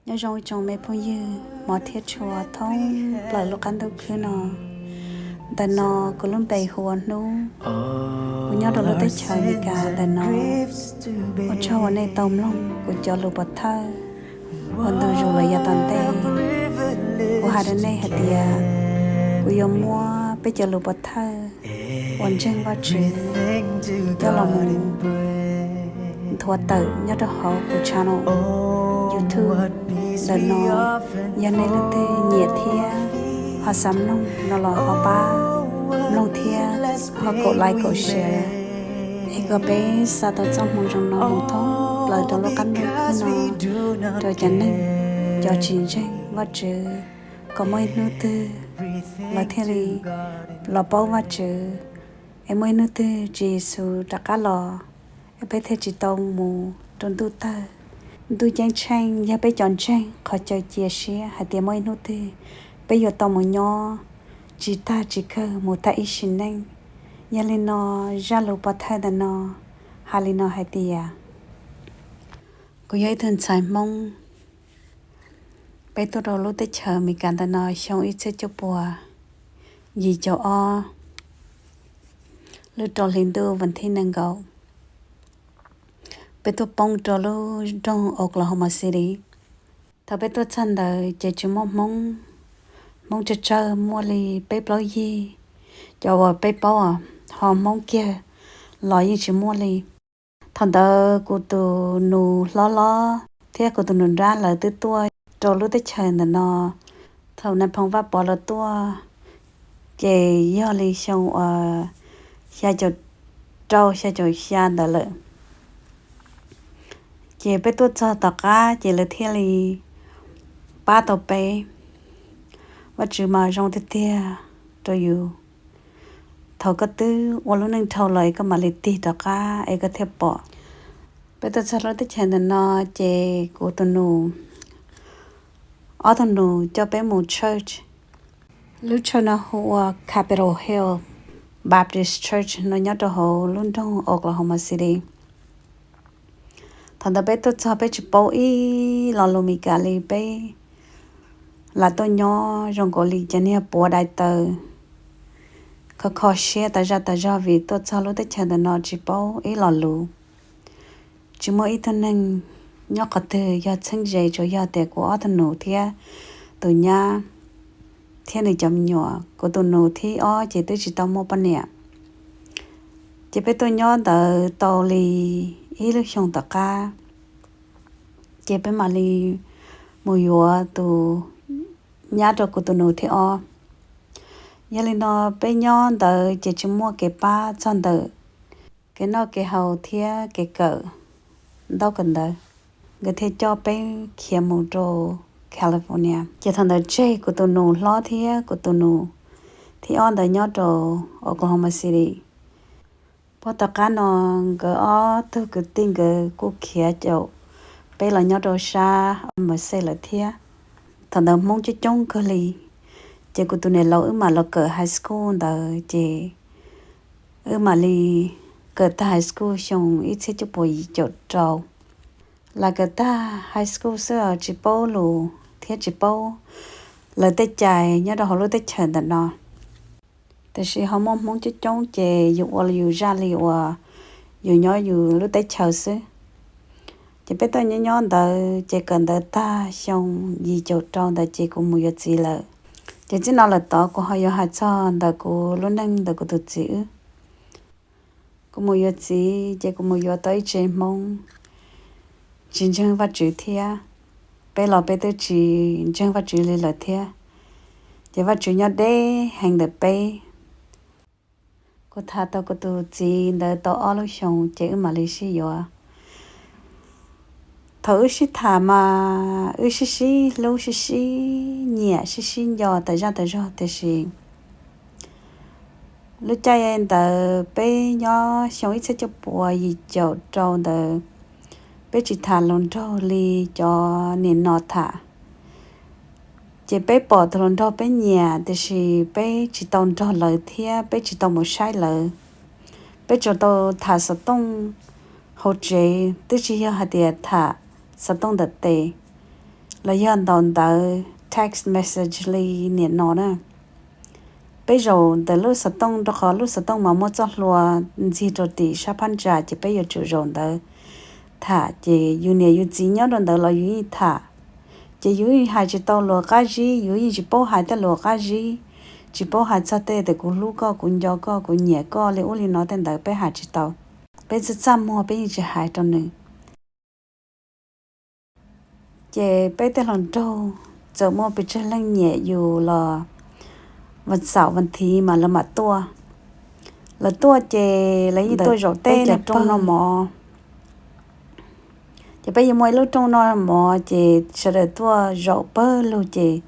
Nyob zoo ib tsoom me phooj ywg hmov thiab tshua thoob plaws lub qab ntuj khwb no. Ntawm no kuv lub npe hu ua Hnub. Kuv nyob rau lub teb chaws Amelikas ntawm no. Ua tsaug uas nej tau mloog kuv cov lus pov thawj uas ntu zus los yav tom ntej. Kuv hais rau nej hais tias kuv yuav muab peb cov lus pov thawj uas ntseeg Vajtswv coj los mus nthuav tawm nyob rau hauv kuv channel YouTube ntawm no. Yog nej leej twg nyiam thiab ho xav mloog no los ho pab mloog thiab ho kaum like kaum share, es kom peb xa tau txoj hmoo zoo no mus thoob plaws rau lub qab ntuj khwb no, rau cov neeg cov tsis ntseeg Vajtswv, kom muaj ib hnub twg lawv thiaj li los paub Vajtswv, es muaj ib hnub twg Tswv Yexus rov qab los, es peb thiaj tsis tau mus rau ntuj tawg. Ntuj ceeb tsheej yog peb cov ntseeg qhov chaw cia siab hais tias muaj ib hnub twg peb yuav tau mus nyob tsis tag tsis kawg mus tag ib sim neej. Yog li no, zaj lus pov thawj ntawm no hais li no hais tias, kuv yog ib tug ntxhais Hmoob. Peb tuaj rau lub teb chaws Amelikas ntawm no xyoo ib txhiab cuaj puas yim caum ob, lub rau hli ntuj vas thib nees nkaum, peb tuaj poob rau lub nroog Oklahoma City. Thaum peb tuaj txog ntawd ces tsis muaj Hmoob, Hmoob tsawg tsawg muaj li peb plaub yig, cov uas peb paub, ho Hmoob kiag los yeej tsis muaj li. Thaum ntawd kuv tus nus hlob hlob thiab kuv tus nus nrab lawv twb tuaj rau lub teb chaws ntawm no. Thaum Nais Phoo Vaj Pov lawv tuaj ces yog li xyoo uas xya caum rau xya caum xya ntawd lawm. Ces peb tuaj txog tom qab ces lawv thiaj li pab tau peb. Vajtswv mas zoo tiag tiag rau yus. Thaum koj twb ua lub neej dhau los es koj mam li tig rov qab es koj thiaj pom. Peb tuaj txog lub teb chaws ntawm no ces kuv tus nus, ob tug nus coj peb mus church. Lub church no hu ua Capitol Hill Baptist Church no nyob rau hauv lub nroog Oklahoma City. Thaum ntawd peb tuaj txog peb tsis paub ib lo lus Meskas li, peb lam tuaj nyob zoo nkaus li cov niag puav daim tawv, kho kho siab tas zaj tas zog vim tuaj txog lub teb chaws ntawm no tsis paub ib lo lus. Tsis muaj ib tug neeg nyob qhov twg yog txheeb ze, tsuas yog tias kuv ob tug nus thiab tus nyab thiab nws cov me nyuam. Kuv tus nus thib ob ces twb tsis tau muaj poj niam. Ces peb tuaj nyob ntawd tau li ib lub xyoo tom qab, ces peb mam li mus yuav tus nyab rau kuv tus nus thib ob. Yog li no, peb nyob ntawd ces tsis muaj kev pab txog ntawm kev noj kev haus thiab kev kawm ntaub kawm ntawv, nkawd thiaj coj peb khiav mus rau California. Ces thaum ntawd tseg kuv tus nus hlob thiab kuv tus nus thib ob ntawd nyob rau Oklahoma City. Puag tom qab no nkawd ob tug kwv tij nkawd kuj khiav caum peb los nyob rau sab Merced lawm thiab. Thaum ntawd Hmoob coob coob kawg li, ces kuv tus niam laus wb mam los kawm high school ntawd, ces wb mam li kawm tag high school xyoo ib txhiab cuaj puas yim caum rau. Lam kawm tag high school xwb os, tsis paub lus thiab tsis paub lawv tej cai nyob rau hauv lub teb chaws ntawm no. Tiam sis ho muaj Hmoob coob coob ces yus ua yus zaj li uas yus nyob yus lub teb chaws xwb. Ces peb tuaj nyob nyob ntawd ces kawm ntawv tag xyoo yim caum rau ntawd ces kuv mus yuav txiv lawm. Ces txij no lawm tod kuv ho yuav hais txog ntawm kuv lub neej ntawm kuv tus txiv wb. Kuv mus yuav txiv ces kuv mus yuav tau ib tsev Hmoob tsis ntseeg Vajtswv thiab. Peb los peb twb tsis ntseeg Vajtswv li lawm thiab. Ces Vajtswv nyob deb heev ntawm peb. Kuv tham tau kuv tus txiv ntawd tau ob lub xyoos ces wb mam li sib yuav. Thaum wb sib tham mas wb sib sib hlub sib sib nyiam sib sib nco tas zaj tas zog, tiam sis lub caij ntawd peb nyob xyoo ib txhiab cuaj puas yim caum rau ntawd, peb tsis tham hluas nraug li cov nim no tham. Ces peb pom tus hluas nraug peb nyiam, tiam sis peb tsis tau nrog lawv thiab peb tsis tau mus saib lawv. Peb tsuas tau tham xov tooj hauv tsev, twb tsis yog hais tias tham xov tooj ntawm tes. los yog ntaus ntawv text message li nim no na. Peb zaum ntawm lub xov tooj, rau qhov lub xov tooj mas muaj txoj hlua ntxig rau tim sab phab ntsa, ces peb yuav tsum zaum ntawd tham. Ces yus niam yus txiv nyob rau ntawd los yus yeej tham. Ces yus yeej hais tsis tau lus qab zib, yus yeej tsis paub hais tej lus qab zib, tsis paub hais txog tej tias kuv hlub koj, kuv nco koj, kuv nyiam koj li ub li no, tej ntawd peb hais tsis tau. Peb txaj txaj muag, peb yeej tsis hais rau nws. Ces peb tej hluas nraug txawm muaj pes tsawg leej nyiam yus los vas xaum vas thiv mas lawv mam tuaj. Lawv tuaj ces lawv yeej tuaj zaum tej cov rooj noj mov. Ces peb yuav muaj ib lub rooj noj mov ces sawv daws tuaj zaum pawg lug ces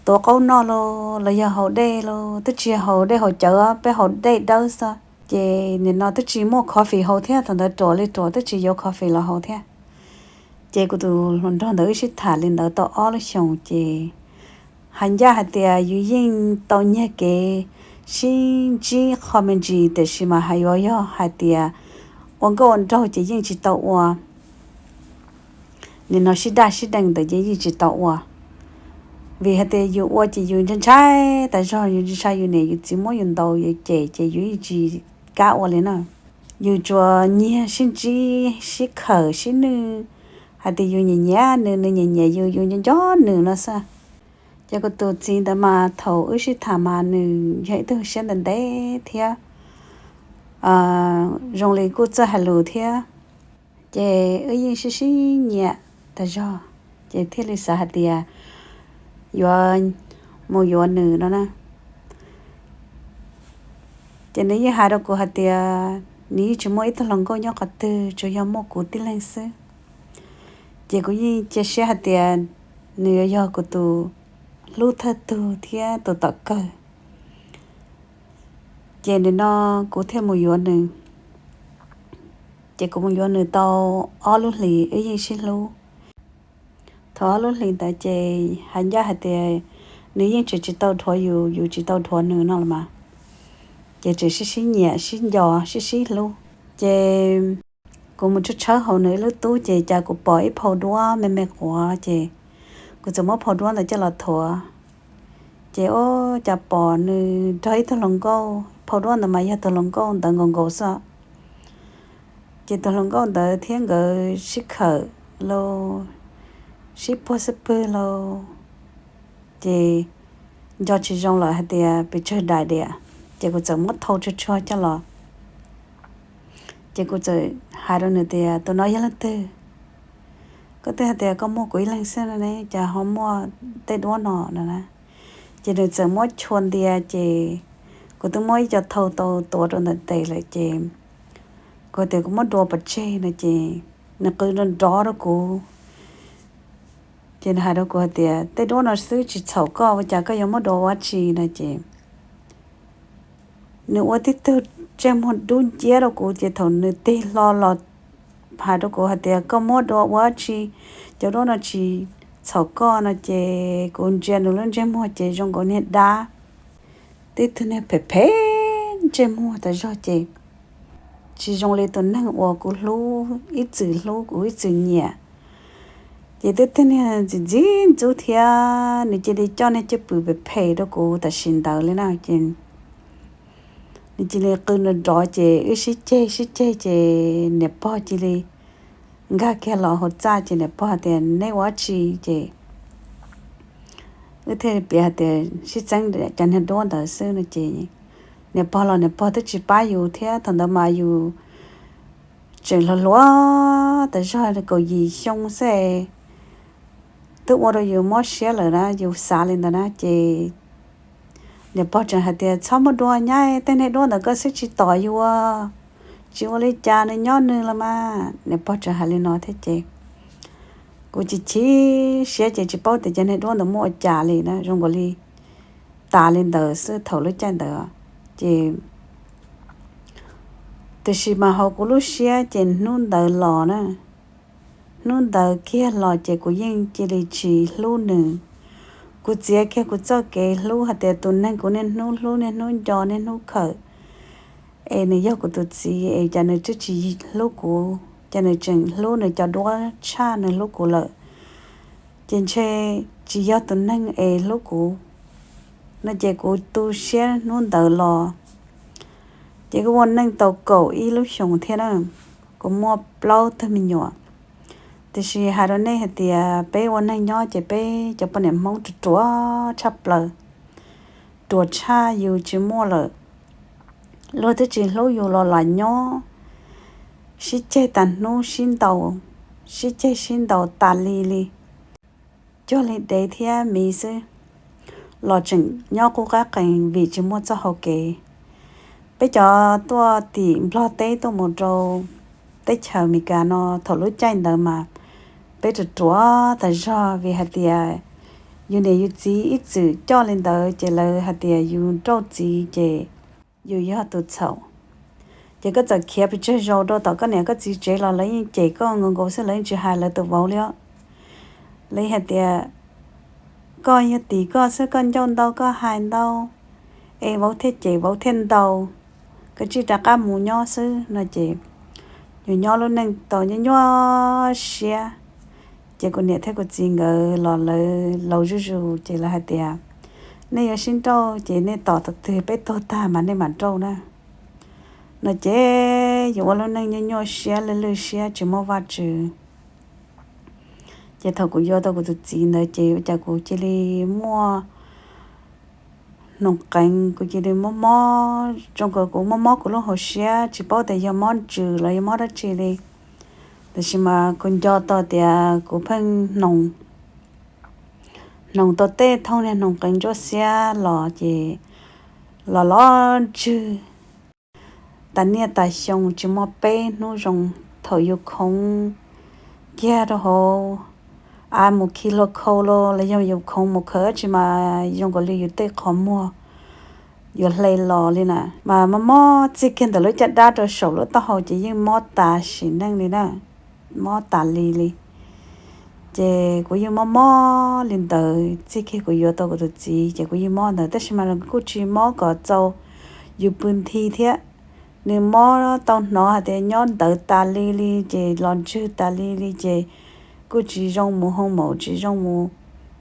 tuav qaub noj los los yog haus dej los twb tsis haus dej haus cawv, peb haus dej dawb xwb. Ces nim no twb tsis muaj coffee haus thiab, thaum ntawd ruam li ruam twb tsis yuav coffee los haus thiab. Ces kuv tus hluas nraug ntawd wb sib tham li ntawd tau ob lub xyoos ces hais ncaj hais tias yus yeej tau nyiag kev sib ntsib qho me ntsis, tiam sis mas hais yuav yog hais tias ua nkauj ua nraug ces yeej tsis tau ua. Nim no sib daj sib deev ntawd ces yeej tsis tau ua, vim hais tias yus ua ces yus ntshai ntshai tas zog, yus ntshai yus niam yus txiv muab yus ntaus yus cem ces yus yeej tsis kam ua li na. Yus tsuas nyiag sib ntsib sib khawm sib nwj hais tias yus nyiam nyiam nws, nws nyiam nyiam yus, yus nco nco nws no xwb. Ces kuv tus txiv ntawd mas thaum wb sib tham mas nws yog ib tug siab ntev ntev thiab zoo li kuj txawj hais lus thiab. Ces wb yeej sib sib nyiam tas zog, ces thiaj li xav hais tias yuav mus yuav nws no na. Ces nws yeej hais rau kuv hais tias nws yeej tsis muaj ib tug hluas nkauj nyob qhov twg, tsuas yog muaj kuv tib leeg xwb. Ces kuv yeej cia siab hais tias nws yuav yog kuv tus hlub thawj tug thiab tus tom kawg. Ces nim no kuv thiaj mus yuav nws. Ces kuv mus yuav nws tau ob lub hlis wb yeej sib hlub. Thaum ob lub hlis ntawd ces hais ncaj hais tias nws yeej tseem tsis tau dhuav yus, yus tsis tau dhuav nws no los mas, ces tseem sib sib nyiam sib nco sib sib hlub. Ces kuv mus tshawb tshawb hauv nws ib lub tub ces cas kuv pom ib phau duab me me quav, ces kuv txawm muab phau duab ntawd coj los thuav. Ces ua cas pom nws nrog ib tug hluas nkauj, phau duab ntawd mas yog tus hluas nkauj ntawd nkaus nkaus xwb. Ces tus hluas nkauj ntawd thiab nkawd sib khawm lauj, sib puag xwb pwg lauj, ces nco tsis zoo lawm hais tias pes tsawg dais diam. Ces kuv txawm muab thau tsuag tsuag coj los. Ces kuv txawm hais rau nws tias tus no yog leej twg? Koj twb hais tias koj muaj kuv ib leeg xwb no ne, cas ho muaj tej duab no no na. Ces nws txawm muab chua ntia, ces kuv twb muab ib co thau tau tuav rau ntawm tes lawm ces kuv tias kuv muab dua pov tseg no ces nws qw nrov nrov rau kuv. Ces nws hais rau kuv hais tias tej duab no xwb tsis txhaum koj, ua cas koj yuav muab dua ua dab tsi no ces nws ua tib tug ntsej muag dub nciab rau kuv, ces thaum nws tig hlo los hais rau kuv hais tias koj muab dua ua dab tsi, cov duab no tsis txhaum koj no ces kuv ntsia nws lub ntsej muag ces zoo nkaus niag dab, tib tug niag phem phem ntsej muag tas zog ces tsis zoo li tus neeg uas kuv hlub, ib txwm hlub kuv ib txwm nyiam. Ces twb tib niag ntxim ntxim ntxub thiab nws cia li coj niag cwj pwm phem phem rau kuv tam sim ntawd li na. Ces nws cia li qw nrov nrov ces wb sib ceg sib ceg ces niam pog cia li nkag kiag los hauv txaj ces niam pog tias neb ua dab tsi ces wb thiaj piav hais tias sib txeeb cov niag duab ntawd xwb no ces niam pog los niam pog twb tsis pab yus thiab, thaum ntawd mas yus tseem hluas hluas tas zog kaum yim xyoo xwb, twb ua rau yus mob siab lawm na, yus xav li ntawd na ces niam pog tseem hais tias txhob muab dua nyab, tej niag duab ntawd koj xwb tsis tom yus, tsis ua li cas, nws nyob nws los mas. Niam pog tseem hais li no thiab ces kuv chim chim siab ces tsis paub tias cov niag duab ntawd muab ua cas li na, zoo nkaus li tas li ntawd xwb thaum lub caij ntawd. Ces tiam sis mas hauv kuv lub siab ces hnub ntawd los na, hnub ntawd kiag los ces kuv yeej cia li tsis hlub nws. Kuv txiav kiag kuv txoj kev hlub hais tias tus neeg kuv niaj hnub hlub niaj hnub nco niaj hnub khawm es nws yog kuv tus txiv es cas nws twb tsis hlub kuv, cas nws tseem hlub nws cov duab tshaj nws hlub kuv lawm. ces ntshe tsis yog tus neeg es hlub kuv no ces kuv tu siab hnub ntawd los. Ces kuv ua neej tau kaum ib lub xyoos thiab na, kuv muaj plaub tug me nyuam. Tiam sis hais rau nej hais tias peb ua neej nyob ces peb cov poj niam Hmoob ruam ruam tshaj plaws, ruam tshaj yus tsis muaj lawm. Luag twb tsis hlub yus los lam nyob sib ceg tas hnub sib ntaus, sib ceg sib ntaus tas li li. Cuag li dev thiab miv xwb los tseem nyob qub qab qees vim tsis muaj txoj hau kev. Peb cov tuaj tim Nplog teb tuaj mus rau teb chaws Amelikas no thaum lub caij ntawd mas peb ruam ruam tas zog vim hais tias yus niam yus txiv ib txwm coj li ntawd ces lawv hais tias yus nrauj txiv ces yus yog tus txhaum. Ces koj txawm khiav pes tsawg zaus rau tom koj niam koj txiv tsev los lawv yeej cem koj nkaus nkaus xwb, lawv yeej tsis hais lawv tus vauv li os. Lawv hais tias koj yog tim koj xwb, koj ncauj ntau koj hais ntau, es vauv thiaj cem vauv thiaj ntaus, koj tsij rov qab mus nyob xwb no ces yus nyob lub neej tau nyuaj nyuaj siab. Ces kuv niam thiab kuv txiv nkawd los lawv laus zuj zus ces lawv hais tias nej yuav sib nrauj ces nej tos tus twg peb tuag tag mas nej mam nrauj na no ces yus ua lub neej nyuaj nyuaj siab lwj lwj siab tsis muaj Vajtswv. Ces thaum kuv yuav tau kuv tus txiv ntawd ces ua cas kuv cia li muaj hnoos qees, kuv cia li mob mob, zoo nkaus kuv mob mob kuv lub hauv siab tsis paub tias yog mob ntsws los yog mob dab tsi li. Tiam sis mas kuv nco tau tias kuv pheej hnoos, hnoos tau tej thooj niag hnoos qees ntsuab xiab los ces los los ntswg tas niaj tas xyoo tsis muaj peb hnub zoo. Thaum yus khoov kiag rau hauv av mus khi hlua khau los los yog yus khoov mus khawb dab tsi mas zoo nkaus li yus tej qhov muag yuav hle los li na. Mas mob mob txij kiag ntawm lub caj dab rau saum lub taub hau ces yeej mob tas sim neej li na, mob tas li li. Ces kuv yeej mob mob li ntawd txij kiag kuv yuav tau kuv tus txiv ces kuv yeej mob ntawd, tab sis mas kuj tsis mob kom txaus yus pw nthi thiab. Nws mob tau hnov hais tias nyob ntawd tas li li ces los ntswg tas li li ces kuj tsis zoo mus hoo maum, tsis zoo mus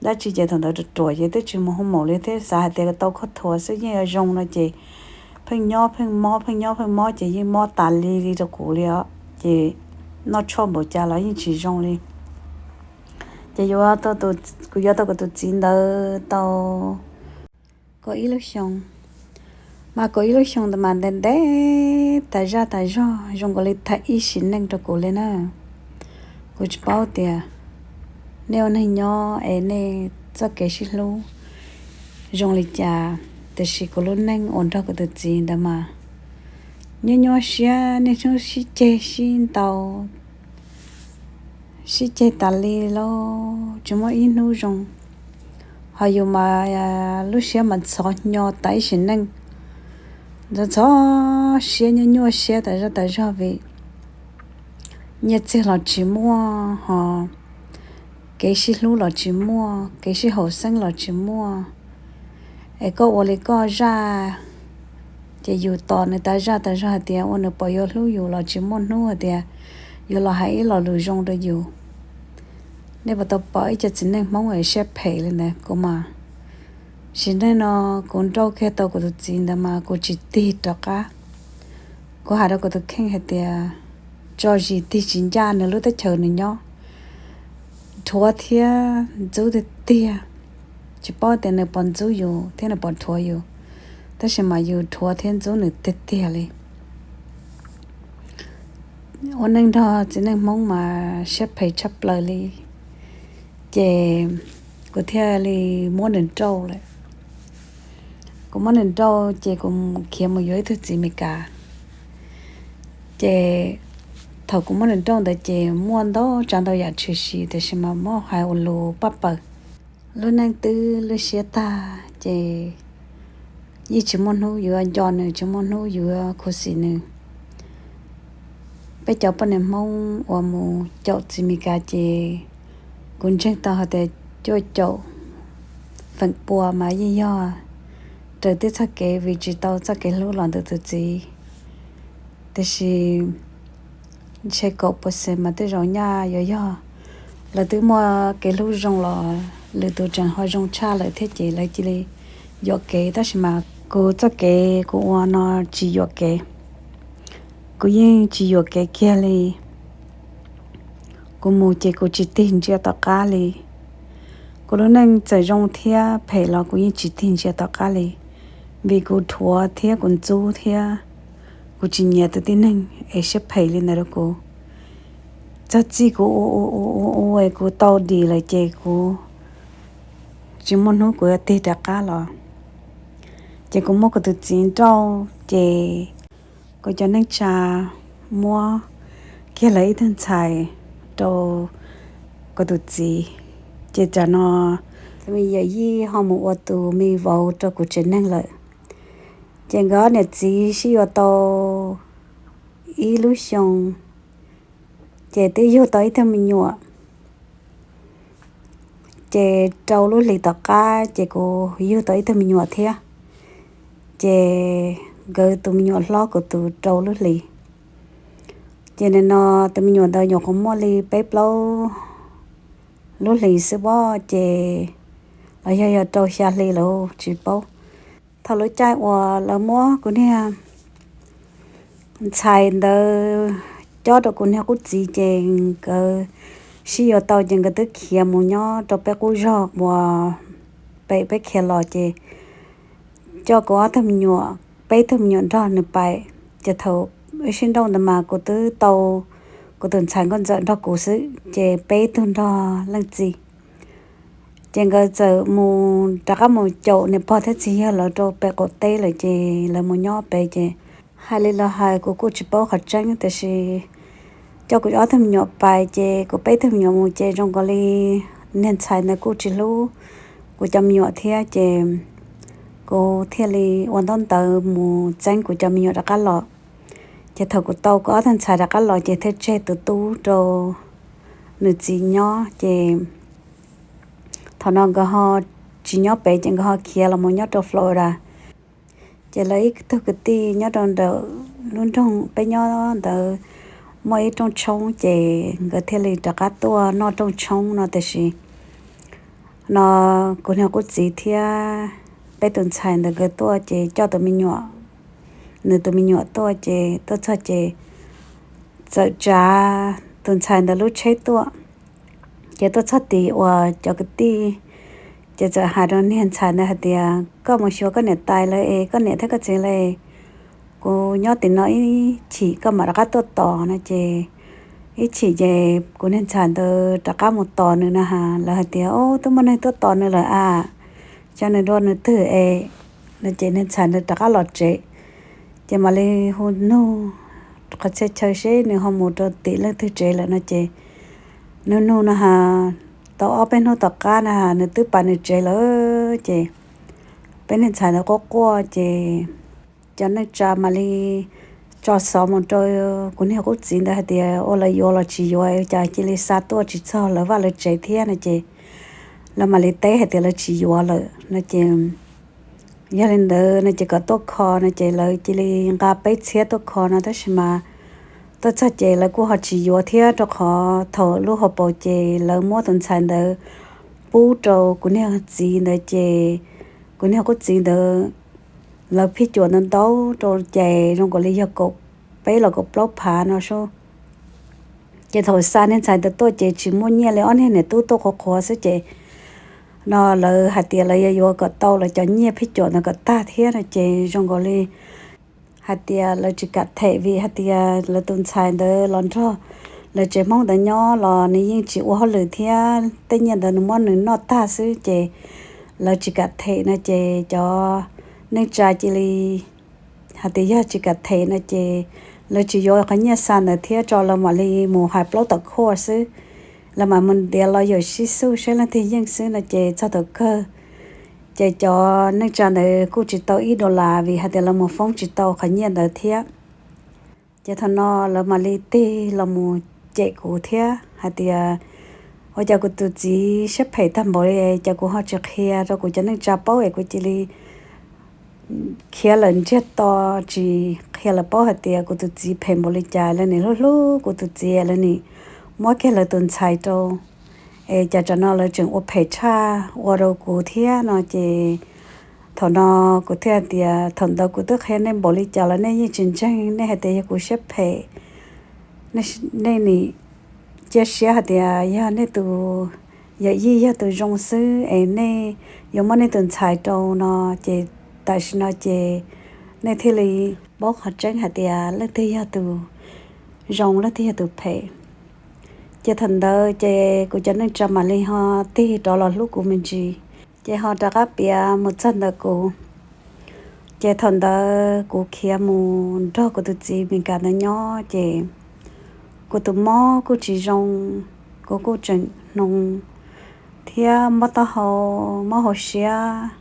dab tsi ces thaum ntawd ruam ruam ces twb tsis mus hoo maum li thiab xav hais tias tau khaub thuas xwb yeej yuav zoo no ces pheej nyob pheej mob, pheej nyob pheej mob ces yeej mob tas li li rau kuv li os. Ces noj tshuaj npaum cas los yeej tsis zoo li. Ces yuav, kuv yuav tau kuv tus txiv ntawd tau kaum ib lub xyoos, mas kaum ib lub xyoos ntawd mas ntev ntev tas zaj tas zog zoo nkaus li tham ib sim neej rau kuv li na. Kuv tsis paub tias nej ua neeg nyob es nej txoj kev sib hlub zoo li cas, tiam sis kuv lub neej uas nrog kuv tus txiv ntawd mas nyuaj nyuaj siab, niaj hnub sib ceg sib ntaus, sib ceg tas li lauj, tsis muaj ib hnub zoo. Ho yus mas lub siab mas ntxhov hnyo tas ib sim neej, ntxhov ntxhov siab nyuaj nyuaj siab tas zaj tas zog vim nyiaj txiag los tsis muaj, ho kev sib hlub los tsis muaj, kev sib haum xeeb los tsis muaj. Es koj ua li koj zaj, ces yus tos nws tas zaj tas zog hais tias ua nws puas yuav hlub yus los tsis muaj hnub hais tias yuav los hais ib lo lus zoo rau yus. Nej puas tau pom ib co txiv neej Hmoob es siab phem li ntawd? Kuv mas sim neej no kuv nrauj kiag tau kuv tus txiv ntawd mas kuv tsis tig rov qab. Kuv hais rau kuv tus kheej hais tias tso zis tig tsis ncaj nws lub teb chaws nws nyob, rhuav thiab ntxub tiag tiag. Tsis paub tias nws puas ntxub yus thiab nws puas rhuav yus, tab sis mas yus rhuav thiab ntxub nws tiag tiag li. Ua neej nrog txiv neej Hmoob mas siab phem tshaj plaws li. Ces kuv thiaj li muab nws nrauj lawm. Kuv muab nws nrauj ces kuv khiav mus yuav ib tug txiv Amelikas. Ces thaum kuv muab nws nrauj ntawd ces muaj ntau tsav ntau yam tshwm sim, tiam sis mas muab hais ua lus paj paws. Lub neej twb lwj siab tag ces yeej tsis muaj hnub yuav nco nws, tsis muaj hnub yuav khuv xim nws. Peb cov poj niam Hmoob uas mus caum txiv Amelikas ces kuv ntseeg tau hais tias cuaj caum feem pua mas yeej yog raws tib txoj kev vim tsis tau txoj kev hlub los ntawm tus txiv. Tiam sis ntshe kaum pua xees mas tej zaum nyaj yuav yog lawv twb muaj kev hlub zoo los lwm tus tseem ho zoo tshaj lawm thiab ces lawv cia li yuam kev, tab sis mas kuv txoj kev kuv ua no tsis yuam kev. Kuv yeej tsis yuam kev kiag li. Kuv mus ces kuv tsis tig ntsia tom qab li. Kuv lub neej txawm zoo thiab phem los kuv yeej tsis tig ntsia tom qab li, vim kuv dhuav thiab kuv ntxub thiab kuv tsis nyiam tus tib neeg es siab phem li ntawd rau kuv. Txog txij kuv ua ua ua ua es kuv tau dim lawm ces kuv tsis muaj hnub kuv yuav tig rov qab los. Ces kuv muab kuv tus txiv nrauj ces kuv cov neej tsa muab kiag lawv ib tug ntxhais rau kuv tus txiv. Ces tam no tus me yawm yij ho mus ua tus me vauv rau kuv tsev neeg lawm. Ces nkawd niam txiv sib yuav tau ib lub xyoo, ces twb yug tau ib tug me nyuam. Ces rau lub hlis tom qab ces kuv yug tau ib tug me nyuam thiab. Ces nkawd tus me nyuam hlob kuv tus rau lub hlis. Ces nim no tus me nyuam ntawd nyuam qhuav muaj li peb plaub lub hlis xwb pob, ces los yog yog rau xya hli lawm tsis paub. Thaum lub caij uas lawv muab kuv niag ntxhais ntawd cob rau kuv niag qub txiv ces nkawd sib yuav tau ces nkawd twb khiav mus nyob rau peb qub zog uas pem peb khiav los ces coj kuv ob tug me nyuam, peb tug me nyuam nrog nws pais. Ces thaum wb sib nrauj ntawd mas kuv twb tau kuv tus ntxhais nkauj ntxawm nrog kuv xwb ces peb tug nrog leej txiv. Ces nkawd txawm mus rov qab mus caum niam pog thiab txiv yawg lawv rau pem qaum teb lawm ces lawv mus nyob pem ces hais li los hais kuv kuj tsis paub qhov tseeb tiam sis coj kuv ob tug me nyuam pais ces kuv peb tug me nyuam mus ces zoo nkaus li niag ntxhais ntawd kuj tsis hlub kuv cov me nyuam thiab ces kuv thiaj li ua ntaub ntawv mus txeeb kuv cov me nyuam rov qab los. Ces thaum kuv tau kuv ob tug ntxhais rov qab los ces thiaj tseg tus tub rau nws txiv nyob ces thaum no nkawd ho tsis nyob pem ces nkawd ho khiav los mus nyob rau Florida. Ces lawv ib tug kwv tij nyob rau ntawm lub nroog peb nyob ntawd muaj ib rooj tshoob ces nkawd thiaj li rov qab tuaj noj rooj tshoob no tiam sis no kuv niag qub txiv thiab peb tus ntxhais ntawd nkawd tuaj ces coj tus me nyuam, nws tus me nyuam tuaj ces tuaj txog ces txawm tsav tus ntxhais ntawd lub tsheb tuaj. Ces tuaj txog tim uas cov kwv tij ces txawm hais rau niag ntxhais ntawd hais tias koj mus xyuas koj niam tais lawv es koj niam thiab koj txiv lawv, kuv nyob tim no ib chim koj mam rov qab tuaj tos no ces ib chim ces kuv niag ntxhais ntawd rov qab mus tos nws no ha, lawv hais tias o twb muaj neeg tuaj tos nws lawm a, coj nws dua nws twg es no ces niag ntxhais ntawd rov qab los tsev. Ces mam li hu nug qhov txhia chaw seb nws ho mus rau tim leej twg tsev lawm no ces nug nug no ha, tau ob peb hnub tom qab no ha nws twb pais nws tsev lawm ces peb niag ntxhais ntawd quaj quaj ces cov neej tsa mam li tso xov mus rau kuv niag qub txiv ntawd hais tias ua lawv yuav los tsis yuav cas cia li xa tuaj tsis txog lawv vaj lawv tsev thiab no ces lawv mam li teb hais tias lawv tsis yuav lawm no ces yog li ntawd no ces kom tuaj kho no ces lawv cia li nqa peb txhiab tuaj kho no tab sis mas tuaj txog ces lawv kuj ho tsis yuav thiab rau qhov thaum lub hauv paus ces lawv muab tus ntxhais ntawd pub rau kuv niag txiv ntawd ces kuv niag qub txiv ntawd lawv phij cuam ntau ntau rau ces zoo nkaus li yog kaum peb los kaum plaub phav no sub. Ces thaum xa niag ntxhais ntawd tuaj ces tsis muaj nyiaj li ob niag niam tub tuaj qhuav qhuav xwb ces no lawv hais tias lawv yuav yuav kom tau lawv cov nyiaj phij cuam ntawd kom tag thiab no ces zoo nkaus li hais tias lawv tsis kam them vim hais tias lawv tus ntxhais ntawd los nrog lawv tsev Hmoob ntawd nyob los nws yeej tsis ua hauj lwm thiab tej nyiaj ntawd nws muab nws noj tag xwb ces lawv tsis kam them no ces cov neej tsa cia li hais tias yog tsis kam them no ces lawv tsis yuav qhov nyiaj xa ntawd thiab tso lawv mam li mus hais plaub tom khuaj xwb, lawv mam mus ntiav los yawm sib xuj saib leej twg yeej xwb no ces txog thaum kawg ces cov neej tsa ntawd kuj tsis tau ib dollar vim hais tias lawv mus foob tsis tau qhov nyiaj ntawd thiab. Ces thaum no lawv mam li tig los mus cem kuv thiab hais tias ua cas kuv tus txiv siab phem tag npaum li, cas kuv ho tsis qhia rau kuv cov neej tsa paub es kuv cia li khiav lawm ntsiag to tsis qhia lawv paub hais tias kuv tus txiv phem npaum li cas, lawv nim hlub hlub kuv tus txiv lawv nim muab kiag lawv tus ntxhais rau Es cas tsam no lawv tseem ua phem tshaj ua rau kuv thiab no ces thaum no kuv thiaj tias, thaum ntawd kuv twb qhia nej npaum li cas los nej yeej tsis ntseeg, nej hais tias yog kuv siab phem. Nej nim cia siab hais tias yog nej tus yawm yij yog tus zoo xwb es nej yuav muab nej tus ntxhais rau no, ces tam sim no ces nej thiaj li paub qhov tseeb hais tias leej twg yog tus zoo leej twg yog tus phem. Ces thaum ntawd ces kuv cov neej tsa mam li ho tig rov los hlub kuv me ntsis, ces ho rov qab piav mus txog ntawm kuv. Ces thaum ntawd kuv khiav mus nrog kuv tus txiv Meskas ntawd nyob ces kuv tus mob kuj tsis zoo, kuv kuj tseem hnoos thiab mob taub hau, mob hauv siab,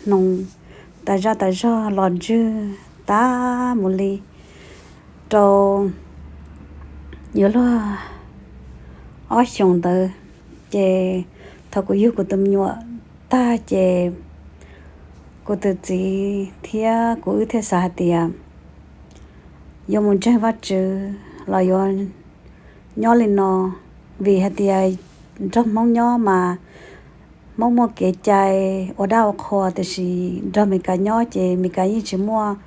hnoos tas zaj tas zog los ntswg tag mus li rau yuav luag ob xyoos ntawd. Ces thaum kuv yug kuv tus me nyuam tag ces kuv tus txiv thiab kuv wb thiaj xav hais tias yuav mus ntseeg Vajtswv los yuav nyob li no, vim hais tias nrog Hmoob nyob mas Hmoob muaj kev cai ua dab ua qhua, tiam sis nrog Meskas nyob ces Meskas yeej tsis muaj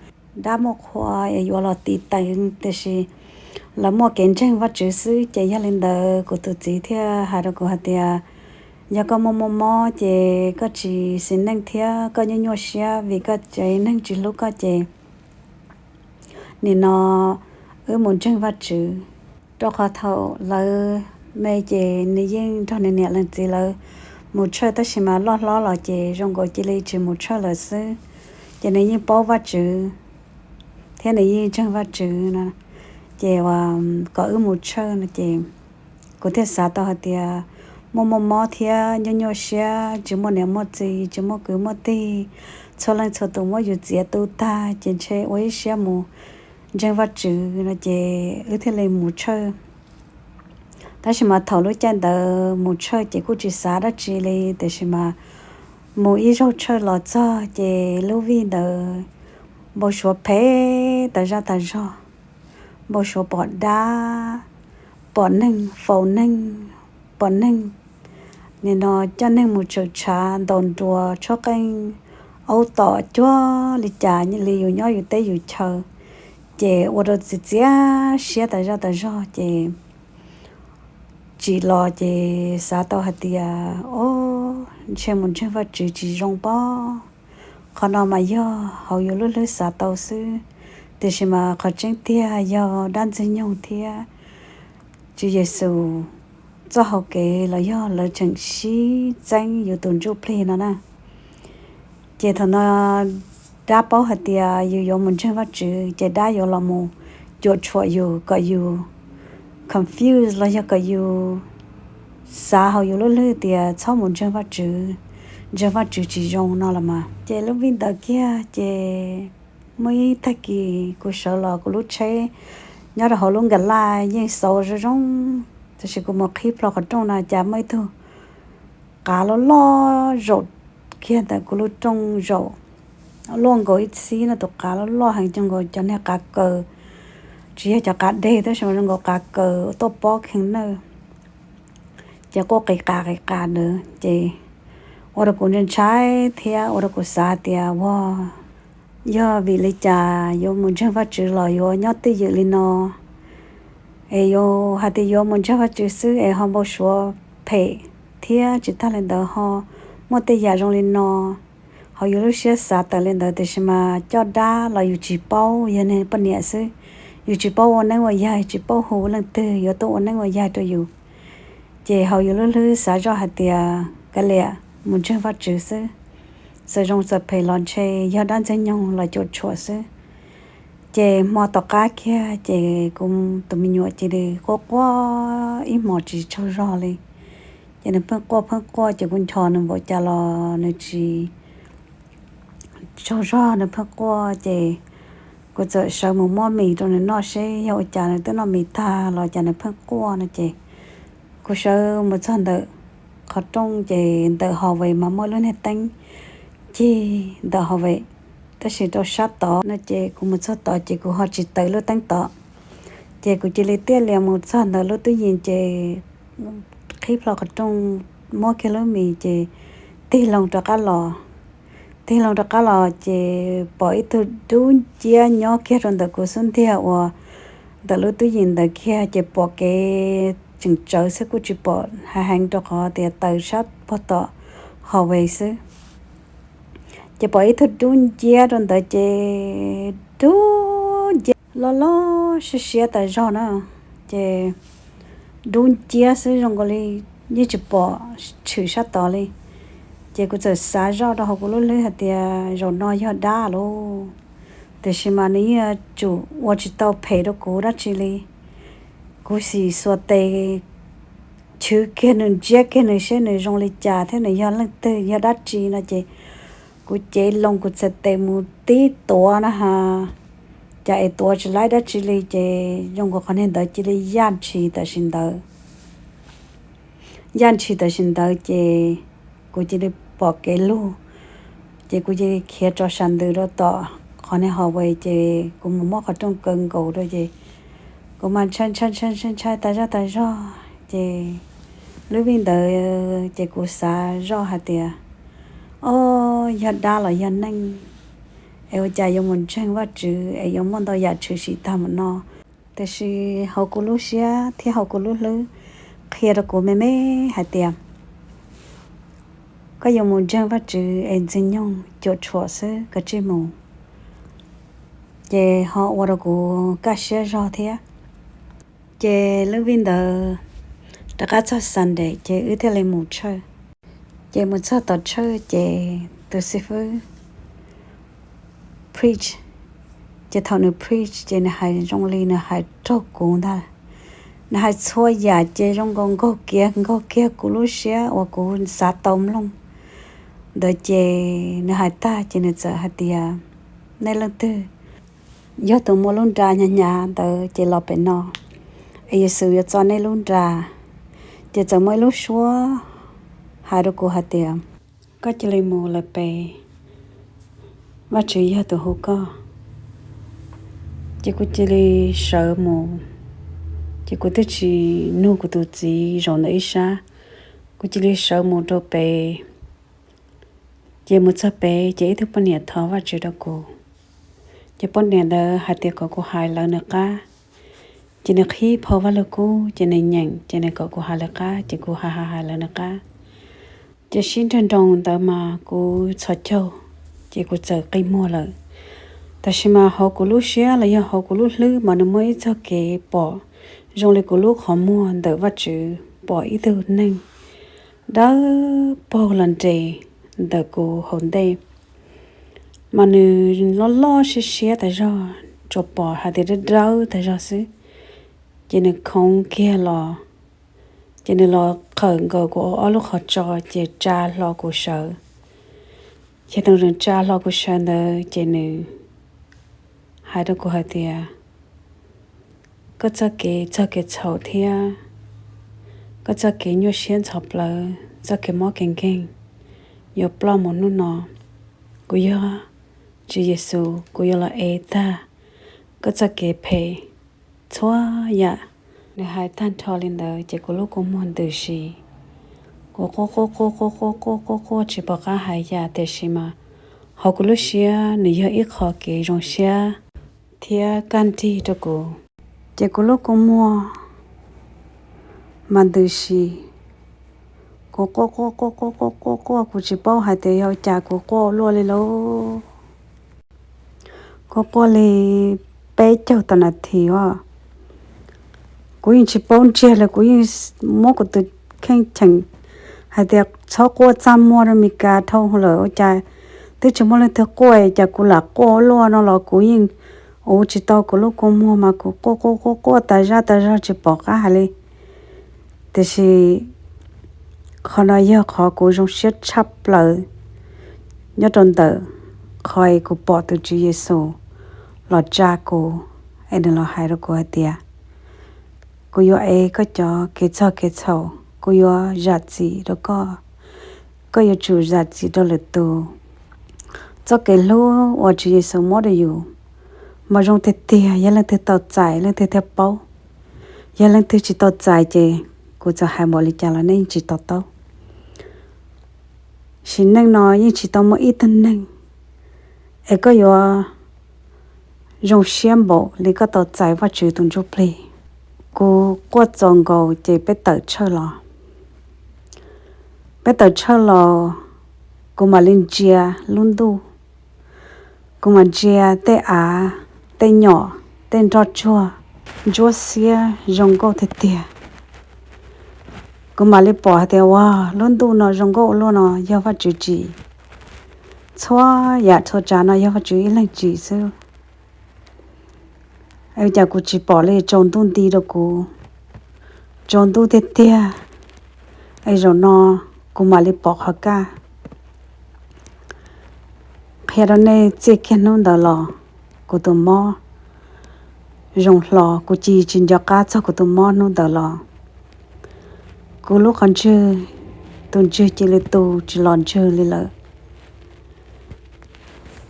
dab muaj qhua es yuav los tiv teev, tiam sis lawv muaj kev ntseeg Vajtswv xwb. Ces yog li ntawd kuv tus txiv thiaj hais rau kuv hais tias, yog koj muaj muaj mob ces koj tsis xis neej thiab koj nyuaj nyuaj siab vim koj tsev neeg tsis hlub koj ces nim no wb mus ntseeg Vajtswv. Rau qhov thaum lawv me ces nws yeej nrog nws niam leej txiv lawv mus church, tab sis mas loj hlob los ces zoo nkaus cia li tsis mus church lawm xwb. Ces nws yeej paub Vajtswv thiab nws yeej ntseeg Vajtswv no, ces kom wb mus church no ces kuv thiaj xav tau hais tias muaj muaj mob thiab nyuaj nyuaj siab, tsis muaj niam muaj txiv, tsis muaj kwv muaj tij, txhua leej txhua tus muab yus txiav tu tag ces ntshe ua ib siab mus ntseeg Vajtswv no ces wb thiaj li mus church. Tab sis mas thaum lub caij ntawd mus church ces kuj tsis xav dab tsi li, tiam sis mas mus ib zaug church los txog ces lub vij ntawd npau suav phem tas zaj tas zog, npau suav pom dab, pom neeg faus neeg, pom neeg nim no coj neeg mus tshwm tshav ntaus nruas tshuab qeej, aub tom cuag li cas li yus nyob yus teb yus chaw, ces ua rau txiav txiav siab tas zaj tas zog ces tsim los ces xav tau hais tias, o, ntshe mus ntseeg Vajtswv tsis zoo pob. Qhov no mas yog hauv yus lub hlwb xav tau xwb, tiam sis mas qhov tseeb tiag yog dab Ntxwg Nyoog thiab Tswv Yexus txoj hau kev los yog lawv tseem sib txeeb yus tus ntsuj plig no na. Ces thaum no dab paub hais tias yus yuav mus ntseeg Vajtswv ces dab yuav los mus cuam tshuam yus kom yus confuse los yog kom yus xav hauv yus lub hlwb tias txhob mus ntseeg Vajtswv, ntseeg Vajtswv tsis zoo no los mas. Ces lub vij ntawd kiag ces muaj ib tag kis kuv sawv los kuv lub tsheb nyob rau hauv lub nkas laj yeej xauv zoo zoo, tab sis kuv mus qhib plho qhov rooj na cas muaj ib tug qav loj loj zaum kiag ntawm kuv lub rooj zaum, luaj nkaus ib txhib no, tus qav loj loj heev zoo nkaus cov niag qav kaws, tsis yog cov qav deg tab sis zoo nkaus qav kaws tuaj pob kheev nawj. Ces quaj qis qas qis qas ntawd ces ua rau kuv ntshai ntshai thiab ua rau kuv xav tias, ua, yog vim li cas yuav mus ntseeg Vajtswv los yuav nyob twj ywm li no, es yuav hais tias yuav mus ntseeg Vajtswv xwb es ho npau suav phem thiab tsis tag li ntawd ho muaj tej yam zoo li no. Hauv yus lub siab xav tawm li ntawd tiam sis mas coj dab los yus tsis paub, yog neeg poj niam xwb, yus tsis paub ua neeb ua yaig, tsis paub hu leej twg yuav tuaj ua neeb ua yaig rau yus. Ces hauv yus lub hlwb xav zoj hais tias kav liam mus ntseeg Vajtswv xwb, txawm zoo txawm phem los ntshe yog dab Ntxwg Nyoog los cuam tshuam xwb. Ces hmo tom qab kiag ces kuv tus me nyuam cia li quaj quaj ib hmos tsis tsaug zog li. Ces nws pheej quaj pheej quaj ces kuv nchos nws npaum cas los nws tsis tsaug zog, nws pheej quaj ces kuv txawm sawv mus muab mis rau nws noj seb yog ua cas nws twb noj mis tag los cas nws pheej quaj no ces kuv sawv mus txog ntawm qhov rooj ces ntawm hallway mas muaj lub niag teeb cig ntawm hallway, tab sis rau sab tod no ces kuv mus txog tod ces kuv ho tsis tawm lub teeb tod. Ces kuv cia li tiaj lias mus txog ntawm lub tub yis ces qhib plho qhov rooj, muab kiag lub mis ces tig loo rov qab los. Tig loo rov qab los ces pom ib tug dub nciab nyob kiag rau ntawm kuv xub ntiag uas ntawm lub tub yim ntawd kiag ces pom kev tseem tsawv xwb, kuj tsis pom heev heev rau qhov tias taws sab puag tom hallway xwb. Ces pom ib tug dub nciab rau ntawd ces dub nciab loj loj siab siab tas zog na. Ces dub nciab xwb, zoo nkaus li yeej tsis pom tshwm sab tod li. Ces kuv txawm xav zoj rau hauv kuv lub hlwb hais tias zaum no yog dab lauj. Tiam sis mas nws yeej yuav tsum ua tsis tau phem rau kuv dab tsi li. Kuv sim xuas tes chwv kiag nws, ntsiab kiag nws seb nws zoo li cas thiab nws yog leej twg, yog dab tsi no ces kuv cev loo kuv txhais tes mus tib tuav na has, cas es tuav tsis laib dab tsi li ces zoo nkaus qhov niag ntawd cia li yaj ntshis tam sim ntawd. Yaj ntshis tam sim ntawd ces kuv cia li pom kev lug, ces kuv cia li khiav rov sab ntws rau tom qhov niag hallway ces kuv mus muab qhov rooj kaw nkaus rau ces kuv mas ntshai ntshai ntshai ntshai ntshai tas zog tas zog ces lub vij ntawd ces kuv xav zoj hais tias, o, yog dab los yog neeg es ua cas yuav mus ntseeg Vajtswv es yuav muaj ntau yam tshwm sim tag mus no. Tiam sis hauv kuv lub siab thiab hauv kuv lub hlwb qhia rau kuv me me hais tias koj yuav mus ntseeg Vajtswv es ntxwg nyoog cuam tshuam xwb, koj tsij mus. Ces ho ua rau kuv kaj siab zog thiab. Ces lub vij ntawd rov qab txog Sunday ces wb thiaj li mus church. Ces mus txog tom church ces tus xib fwb preach, ces thaum nws preach ces nws hais zoo li nws hais raug kuv ntag. Nws hais txhua yam ces zoo nkaus nkaug kiag nkaug kiag kuv lub siab uas kuv xav tau mloog ntawd. Ces nws hais tag ces nws txawm hais tias, nej leej twg yog tus muaj lub nra hnyav hnyav ntawd ces los pem no, es Yexus yuav txo nej lub nra. Ces txawm muaj ib lub suab hais rau kuv hais tias, koj cia li mus lawm pem, Vajtswv yog tus hu koj. Ces kuv cia li sawv mus, ces kuv twb tsis nug kuv tus txiv zaum ntawm ib sab, kuv cia li sawv mus rau pem. Ces mus txog pem ces ib tug poj niam thov Vajtswv rau kuv. Ces poj niam ntawd hais tias kom kuv hais lawv nws qab. Ces nws qhib phau Vaj Lug Kub ces nws nyeem ces nws kom kuv hais lawv qab ces kuv hais hais hais lawv nws qab. Ces sib nrag nroo ntawd mas kuv txhos caug, ces kuv txawm qi muag lawm. Tab sis mas hauv kuv lub siab los yog hauv kuv lub hlwb mas nws muaj ib txoj kev pom zoo li kuv lub qhov muag ntawm Vajtswv pom ib tug neeg dawb paug los nres ntawm kuv hauv ntej. Mas nws loj loj siab siab tas zog, tsuas pom hais tias dawb dawb tas zog xwb. Ces nws khoov kiag los, ces nws los qhawm nkaus kuv ob lub qhov tso ces tsa hlo kuv sawv. Ces thaum nws tsa hlo kuv sawv ntawd ces nws hais rau kuv hais tias, koj txoj kev txog kev txhaum thiab koj txoj kev nyuaj siab ntxhov plawv, txoj kev mob kev nkeeg yuav ploj mus hnub no. Kuv yog Tswv Yexus, kuv yuav los ev tag koj txoj kev phem txhua yam. Nws hais tag nrho li ntawd ces kuv lub kua muag ntws si. Kuv quaj quaj quaj quaj quaj quaj quaj quaj tsis pom qab hais yam, tiam sis mas hauv kuv lub siab nws yog ib qho kev zoo siab thiab kaj nrig rau kuv. Ces kuv lub kua muag mas ntws si, kuv quaj quaj quaj quaj quaj quaj quaj, kuv tsis paub hais tias yog cas kuv quaj luaj li lauj. Kuv quaj li peb caug tawm nas this os. Kuv yeej tsis paub ntsiag li, kuv yeej muab kuv tus kheej cheem hais tias txhob quaj, txaj muag rau Mes Kas dhau lawm ua cas twb tsis muaj leej twg quaj, cas kuv lam quaj luaj no los kuv yeej uv tsis tau kuv lub kua muag mas kuv quaj quaj quaj quaj tas zaj tas zog tsis pom qab hais li. Tiam sis qhov no yog qhov kuv zoo siab tshaj plaws nyob rau ntawm qhov es kuv pom tus Tswv Yexus los tsa kuv, es nws los hais rau kuv hais tias, kuv yuav ev koj cov kev txog kev txhaum, kuv yuav zam txim rau koj, koj yuav tsum zam txim rau lwm tus. Txoj kev hlub uas Tswv Yexus muab rau yus mas zoo tiag tiag, yog leej twg tau txais leej twg thiaj paub. Yog leej twg tsis tau txais ces kuv txawm hais npaum li cas los nej yeej tsis to taub. Sim neej no yeej tsis tau muaj ib tug neeg es koj yuav zoo siab npaum li koj tau txais Vajtswv tus ntsuj plig. Kuv quaj txaus nkaus ces peb tawm tshawj los. Peb tawm tshawj los, kuv mam li ntsia lub ntuj. Kuv mam ntsia tej av, tej nyom, tej nroj tsuag ntsuab xiab zoo nkauj tiag tiag. Kuv mam li pom hais tias, ua, lub ntuj no zoo nkauj ua luaj no yog Vajtswv tsim. Txhua yam txhua tsav no yog Vajtswv ib leeg tsim xwb. Es cas kuv tsis pom li, tsaus ntuj nti rau kuv, tsaus ntuj tiag tiag. Es zaum no kuv mam li pom qhov kaj. Qhia rau nej, txij kiag hnub ntawd los kuv tus mob zoo hlo, kuv cia tsis nco qab txog kuv tus mob hnub ntawd los. Kuv lub qhov ntswg, tus ntswg cia li tu tsis los ntswg li lawm.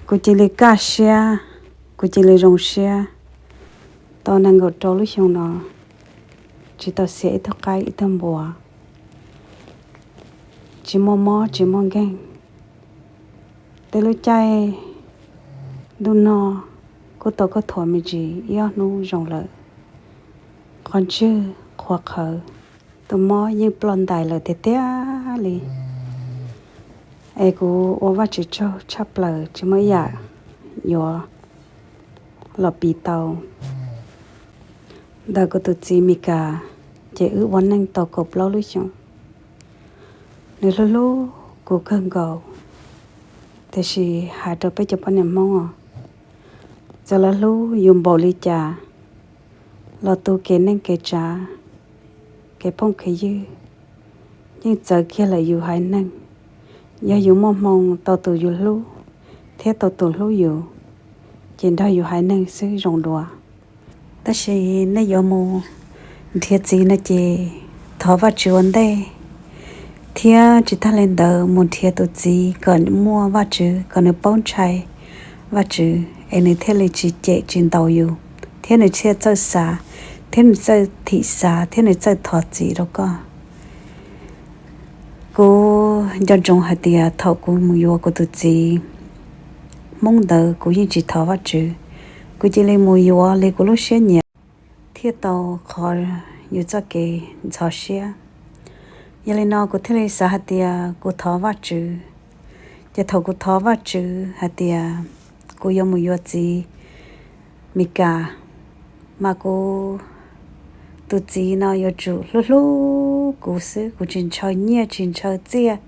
Kuv cia li kaj siab, kuv cia li zoo siab. Tau nees nkaum rau lub xyoo no, tsis tau xiam ib tug qaib ib tug npua, tsis muaj mob tsis muaj nkeeg. Tej lub caij ntuj no kuj tau khaub thuas me ntsis ib ob hnub zoo lawm. Qhov ntswg qhuav qhawv, tus mob yeej ploj ntais lawm tiag tiag li. Es kuv ua Vajtswv tsaug tshaj plaws, tsis muaj ib yam yuav los piv tau. Ntawm kuv tus txiv Mes Kas, ces wb ua neej tau kaum plaub lub xyoos. Nws hlub hlub kuv kawg nkaus, tiam sis hais rau peb cov poj niam Hmoob os, txawm lawv hlub yus npaum li cas los tu kev neej kev tsav, kev phooj kev ywg, yeej txawv kiag lawm yus haiv neeg. Yog yus muaj hmoo tau tus yus hlub thiab tau tus hlub yus, ces nrog yus haiv neeg xwb zoo dua. Tab sis nej yuav mus nrhiav txiv no ces thov Vajtswv ua ntej, thiab tsis tag li ntawd mus nrhiav tus txiv kom muaj Vajtswv, kom nws paub ntshai Vajtswv, es nws thiaj li tsis cem tsis ntaus yus, thiab nws thiaj txawj xav, thiab nws txawj thim xav, thiab nws txawj thov txim rau koj. Kuv nco ntsoov hais tias thaum kuv mus yuav kuv tus txiv Hmoob ntawd kuv yeej tsis thov Vajtswv, kuv cia li mus yuav li kuv lub siab nyiam, thiaj tau qhov yus txoj kev ntxhov siab. Yog li no kuv thiaj li xav hais tias kuv thov Vajtswv. Ces thaum kuv thov Vajtswv hais tias kuv yuav mus yuav txiv Mes Kas, mas kuv tus txiv no yuav tsum hlub hlub kuv xwb, kuv tsis ntshaw nyiaj tsis ntshaw txiaj,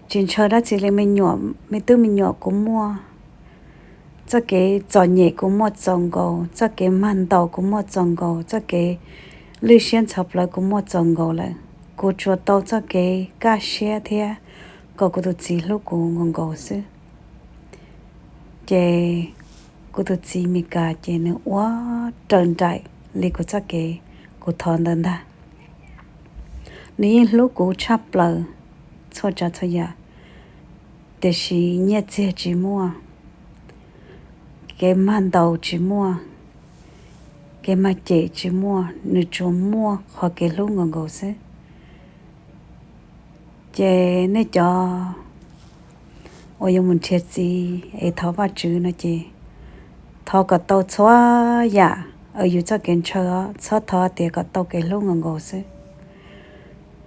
tsis ntshaw dab tsi li. Me nyuam, me tub me nyuam kuv muaj, txoj kev txom nyem kuv muaj txaus nkaus, txoj kev mag ntaus kuv muaj txaus nkaus, txoj kev lwj siab ntxhov plawv kuv muaj txaus nkaus lawm. Kuv tsuas tau txoj kev kaj siab thiab kom kuv tus txiv hlub kuv nkaus nkaus xwb. Ces kuv tus txiv Mes Kas ces nws ua raws nraim li kuv txoj kev kuv thov ntawd ntag. Nws yeej hlub kuv tshaj plaws txhua tsav txhua yam, tiam sis nyiaj txiag tsis muaj, kev mag ntaus tsis muaj, kev mag cem tsis muaj, nws tsuas muaj qhov kev hlub nkaus nkaus xwb. Ces nej cov uas yuav mus nrhiav txiv es thov Vajtswv no ces thov kom tau txhua yam uas yus txoj kev ntshaw os, txhob thov tias kom tau kev hlub nkaus nkaus xwb.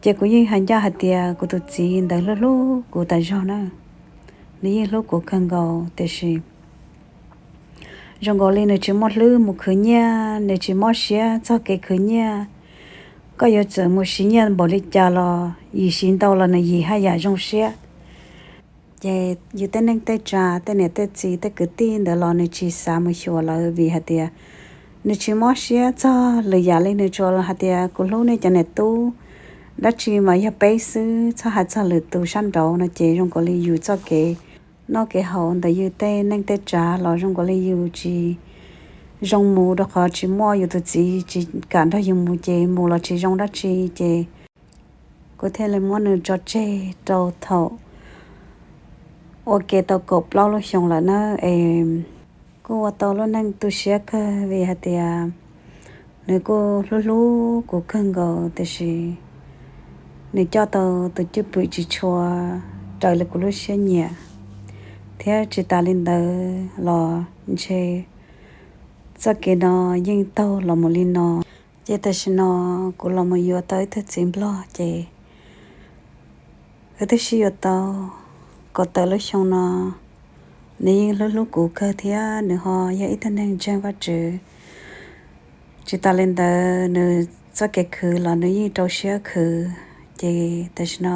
Ces kuv yeej hais ncaj hais tias kuv tus txiv ntawd hlub hlub kuv tas zog na, nws yeej hlub kuv kawg nkaus, tiam sis zoo nkaus li nws tsis muaj hlwb mus khwv nyiaj, nws tsis mob siab txog kev khwv nyiaj. Koj yuav txawm mus siv nyiaj npaum li cas los yim siv ntau los nws yim haj yam zoo siab. Ces yus tej neej tej tsav, tej niam tej txiv, tej kwv tij ntawd los nws tsis xav mus xyuas lawv vim hais tias nws tsis mob siab txog lwm yam li. Nws tsuas hais tias kuv hlub nej cov niam tub, dab tsi mas yog peb xwb, txhob hais txog lwm tus sab nraud no. Ces zoo nkaus li yus txoj kev noj kev haus ntawm yus tej neej tej tsav los zoo nkaus li yus tsis zoo mus, rau qhov tsis muaj, yus tus txiv tsis kam nrog yus mus ces mus los tsis zoo dab tsi. Ces kuv thiaj li muab nws tso tseg rau thaum ua ke tau kaum plaub lub xyoo lawm na. Es kuj ua tau lub neej tu siab kawg vim hais tias nws kuj hlub hlub kuv kawg nkaus, tiam sis nws coj tau tus cwj pwm tsis tshua raws li kuv lub siab nyiam, thiab tsis tas li ntawd los ntshe txoj kev no yeej taug los mus li no. Ces tam sim no kuv los mus yuav tau ib tug txiv Nplog ces wb twb sib yuav tau kaum tawm lub xyoo no. Nws yeej hlub hlub kuv kawg thiab nws ho yog ib tug neeg ntseeg Vajtswv. Tsis tas li ntawd nws txoj kev khwv los nws yeej rau siab khwv. Ces tam sim no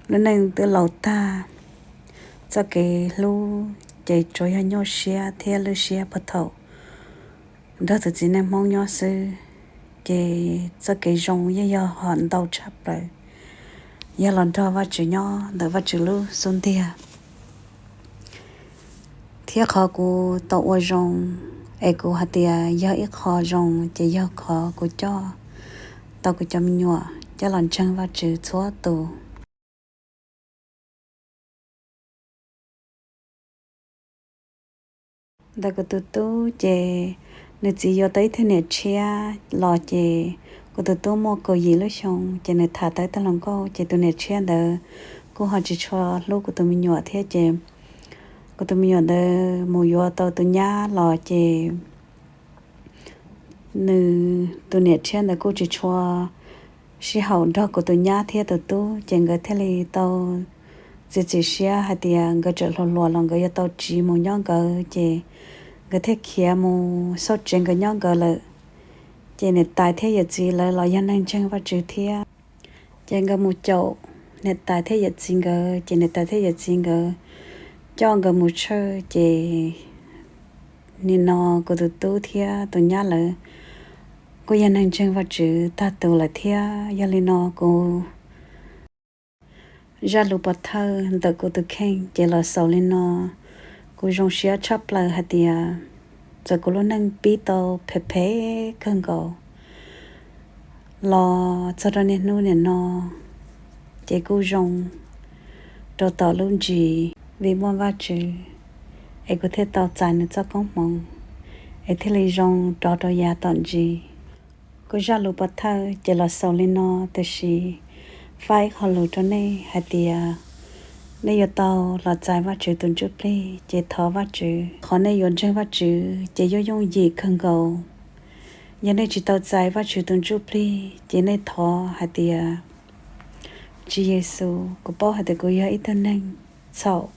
lub neej twb laus tag, txoj kev hlub ces tsuas yog nyuaj siab thiab lwj siab puag thaum nrog tus txiv neej Hmoob nyob xwb. Ces txoj kev zoo yeej yog hom ntau tshaj plaws yog los nrog Vajtswv nyob ntawm Vajtswv lub xub ntiag. Thiab qhov kuv tau ua zoo, es kuv hais tias yog ib qho zoo ces yog qhov kuv coj tau kuv cov me nyuam coj los ntseeg Vajtswv txhua tus. Ntawm kuv tus tub ces nws txiv yuav tau ib tug niam tshiab los ces kuv tus tub muaj kaum yim lub xyoo ces nws tham tau ib tug hluas nkauj ces tus niam tshiab ntawd kuj ho tsis tshua hlub kuv tus me nyuam thiab ces kuv tus me nyuam ntawd mus yuav tau tus nyab los ces nws tus niam tshiab ntawd kuj tsis tshua sib haum nrog kuv tus nyab thiab tus tub ces nkawd thiaj li tau txiav txim siab hais tias nkawd tseem hluas hluas los nkawd yuav tau tsiv mus nyob nkawd ces nkawd thiaj khiav mus xauj tsev nkawd nyob nkawd lawm. Ces niam tais thiab yawm txiv lawv los yog neeg ntseeg Vajtswv thiab. Ces nkawd mus caum niam tais thiab yawm txiv nkawd ces niam tais thiab yawm txiv nkawd coj nkawd mus church ces nim no kuv tus tub thiab tus nyab lawv kuj yog neeg ntseeg Vajtswv tag tus lawm thiab. Yog li no kuv zaj lus pov thawj ntawm kuv tus kheej ces los xaus li no. Kuv zoo siab tshaj plaws hais tias txawm kuv lub neej pib tau phem phem kawg nkaus los txog rau niaj hnub nim no ces kuj zoo rau tom lub ntsis vim muaj Vajtswv es kuv thiaj tau txais nws txoj koob hmoov es thiaj li zoo rov rau yav tom ntsis. Kuv zaj lus pov thawj ces los xaus li no, tiam sis faj ib qho lus rau nej hais tias nej yuav tau los txais Vajtswv tus Ntsuj Plig ces thov Vajtswv, qhov nej yuav ntseeg Vajtswv ces yuav yooj yim kawg nkaus. Yog nej tsis tau txais Vajtswv tus Ntsuj Plig ces nej thov hais tias, Tswv Yexus, kuv paub hais tias kuv yog ib tug neeg txhaum.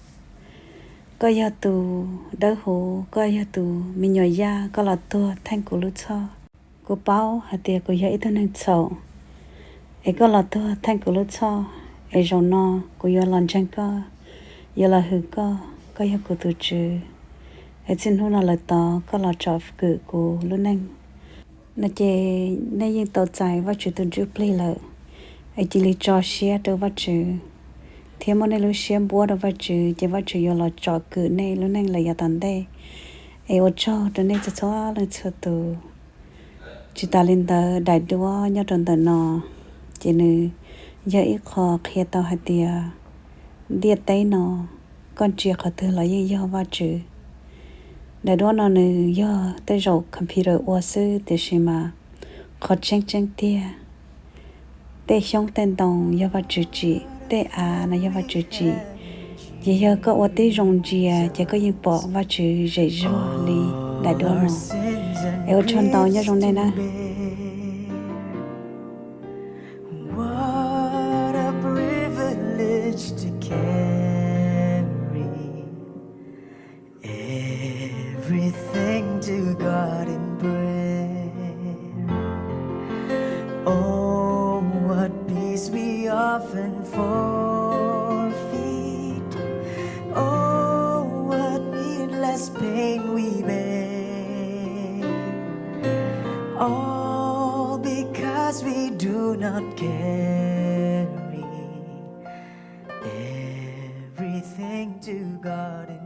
Koj yog tus dawb huv, koj yog tus me nyuam yaj, koj los tuag theej kuv lub txhoj. Kuv paub hais tias kuv yog ib tug neeg txhaum, es koj los tuag theej kuv lub txhoj, es zaum no kuv yuav los ntseeg koj, yuav los hwm koj, koj yog kuv tus Tswv. Es txij hnub no lawm tod koj los tsom kwm kuv lub neej no ces nej yeej tau txais Vajtswv tus Ntsuj Plig lawm. Es cia li tso siab rau Vajtswv thiab muab nej lub siab npuab rau Vajtswv ces Vajtswv yuav los tsom kwm nej lub neej lawm yav tom ntej. Es ua tsaug rau nej txhua txhua leej txhua tus. Tsis tas li ntawd, daim duab nyob rau ntawm no ces nws yog ib qho qhia tau hais tias ntiaj teb no koj ntsia qhov twg los yeej yog Vajtswv. Daim duab no nws yog tej zaum computer ua xwb, tiam sis mas qhov tseeb tseeb tiag, tej xyoob tej ntoo yog Vajtswv tsim, tej av no yog Vajtswv tsim. Ces yog koj ua tib zoo ntsia ces koj yeej pom Vajtswv zem zuag li daim duab no. Es ua tsaug ntau, nyob zoo nej na. What a privilege to carry everything to God in prayer. Oh, what peace we often forfeit. Oh, what needless pain we bear. All because we do not carry everything to God in